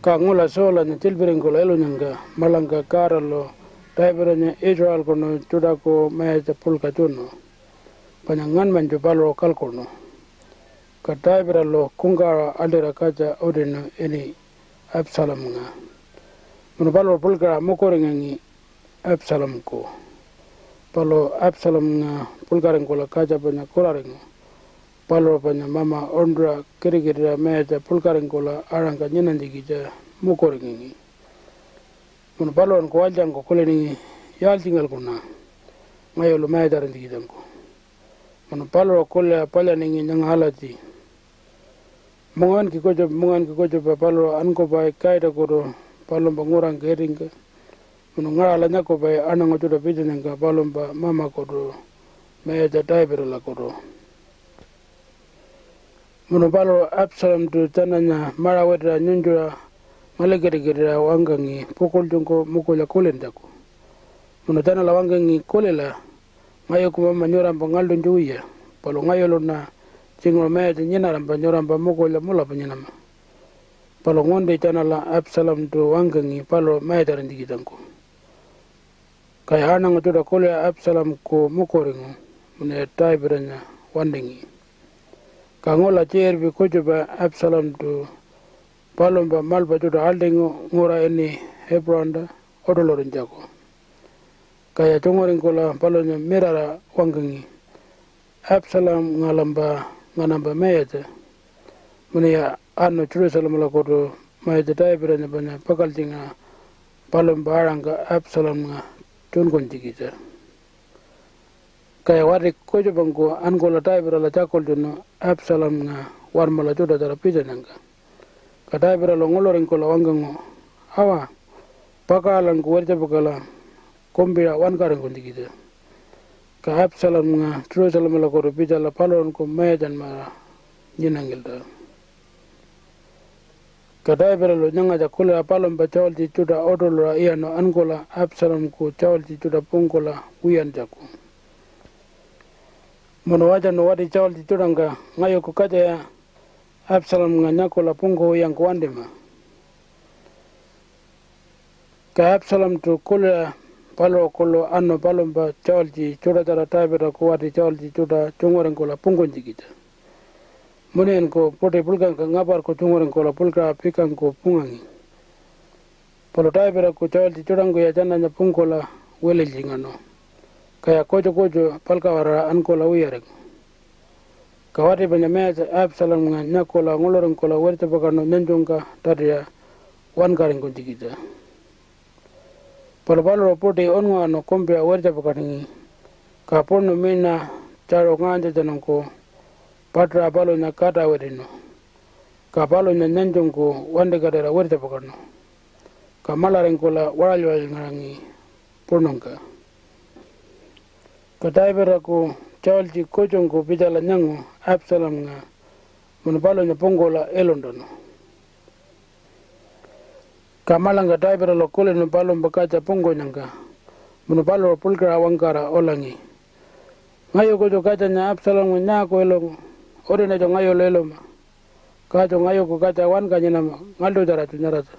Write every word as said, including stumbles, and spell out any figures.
Ka ngula Saulanya tjiḻpiringkula ilunyangka maḻangka Godalu Davidanya Israelkunu tjuṯaku mayatja puḻka tjunu, panya ngaṉmanytju paluṟu kalkuṉu. Ka Davidalu kungkawaṟa aḻṯira katja utinu ini Absalomnga, munu paluṟu puḻkaṟa mukuringangi Absalomku. Palu Absalomnga puḻkaringkula katja panya kuraringu, paluṟu panya mama uṉṯuṟa kitikitira mayatja puḻkaringkula aṟangka nyinanytjikitja mukuringangi. Munu paluṟunku walytjangku kuliningi, "Yaaltjingalkuṉa ngayulu mayatjarinytjikitjangku?" Munu paluṟu kuliṟa palyaningi nyanga alatji, "Mungawinki kutjupa, mungawinki kutjupa paluṟu ankupai Kaitakutu palumpa ngurangka itingka, munu ngaṟala nyakupai aṉangu tjuṯa pitjanyangka palumpa mamakutu mayatja Davidalakutu." Munu paluṟu Absalomtu tjananya maṟa witiṟa nyunytjuṟa malikirikirira wangkangi pukuḻtjungku mukulya kulintjaku. Munu tjanala wangkangi, "Kulila, ngayuku mama nyurampa ngaḻṯunytju wiya, palu ngayuluṉa tjinguṟu mayatja nyinarampa nyurampa mukulya mulapa nyinama." Palu ngunti tjanala Absalomtu wangkangi paluṟu mayatjarinytjikitjangku. Kaya aṉangu tjuṯa kuliṟa Absalomku mukuringu munuya Davidanya wantingi. Ka ngula tjiṟirpi kutjupa Absalomtu palumpa maḻpa tjuṯa aḻṯingu ngura ini Hebronta uṯuḻurinytjaku. Kaya tjunguringkula palunya mirara wangkangi, "Absalomngalampa nganampa mayatja." Munuya anu Jerusalemalakutu mayatja Davidanya panya pakaltjingaṟa palumpa aṟangka Absalomnga tjunkunytjikitja. Kaya wati kutjupangku ankula Davidala tjakultjunu Absalomnga warmala tjuṯatjara pitjanyangka. Ka Davidalu nguḻuringkula wangkangu, "Awa, pakaṟalangku wirtjapakala kumpiṟa wankaringkunytjikitja." Ka Absalomnga Jerusalemalakutu pitjala paluṟunku mayatjanmaṟa nyinangilta. Ka Davidalu nyangatja kuliṟa palumpa tjaultji tjuṯa uṯuḻuṟa iyaṉu ankula Absalomku tjaultji tjuṯa pungkula wiyantjaku. Munu watjanu wati tjaultji tjuṯangka, "Ngayuku katjaya Absalomnga nyakula pungkuwiyangku wantima." Ka Absalomtu kuliṟa paluṟu kuḻu anu palumpa tjaultji tjuṯatjara Davidaku wati tjaultji tjuṯa tjunguringkula pungkunytjikitja. Munuyanku puṯi puḻkangka ngaparku tjunguringkula puḻkaṟa pikangku pungangi. Palu Davidaku tjaultji tjuṯangkuya tjananya pungkula wililtjingaṉu, kaya kutju kutju palka-waraṟa ankula wiyaringu. Ka wati panya mayatja Absalomnga nyakula nguḻuringkula wirtjapakaṉu nyanytjungka tatiṟa wankaringkunytjikitja. Palu paluṟu puṯi unnguṟanu kumpiṟa wirtjapakaningi, ka puṉu miṉa tjaṟu ngaṟanytjatjanungku paṯaṟa palunya katawitinu, ka palunya nyanytjungku wantikatira wirtjapakaṉu, ka maḻaringkula waṟalywalyngaṟangi puṉungka. Ka Davidaku tjaultji kutjungku pitjala nyangu Absalomnga munu palunya pungkula iluntunu. Ka maḻangka Davidalu kulinu palumpa katja pungkunyangka munu paluṟu puḻkaṟa wangkara ulangi, "Ngayuku kutju katjanya Absalomnga nyaaku ilungu? Utinatju ngayulu iluma, katju ngayuku katja wanka nyinama ngaḻṯutjaratju nyaratja."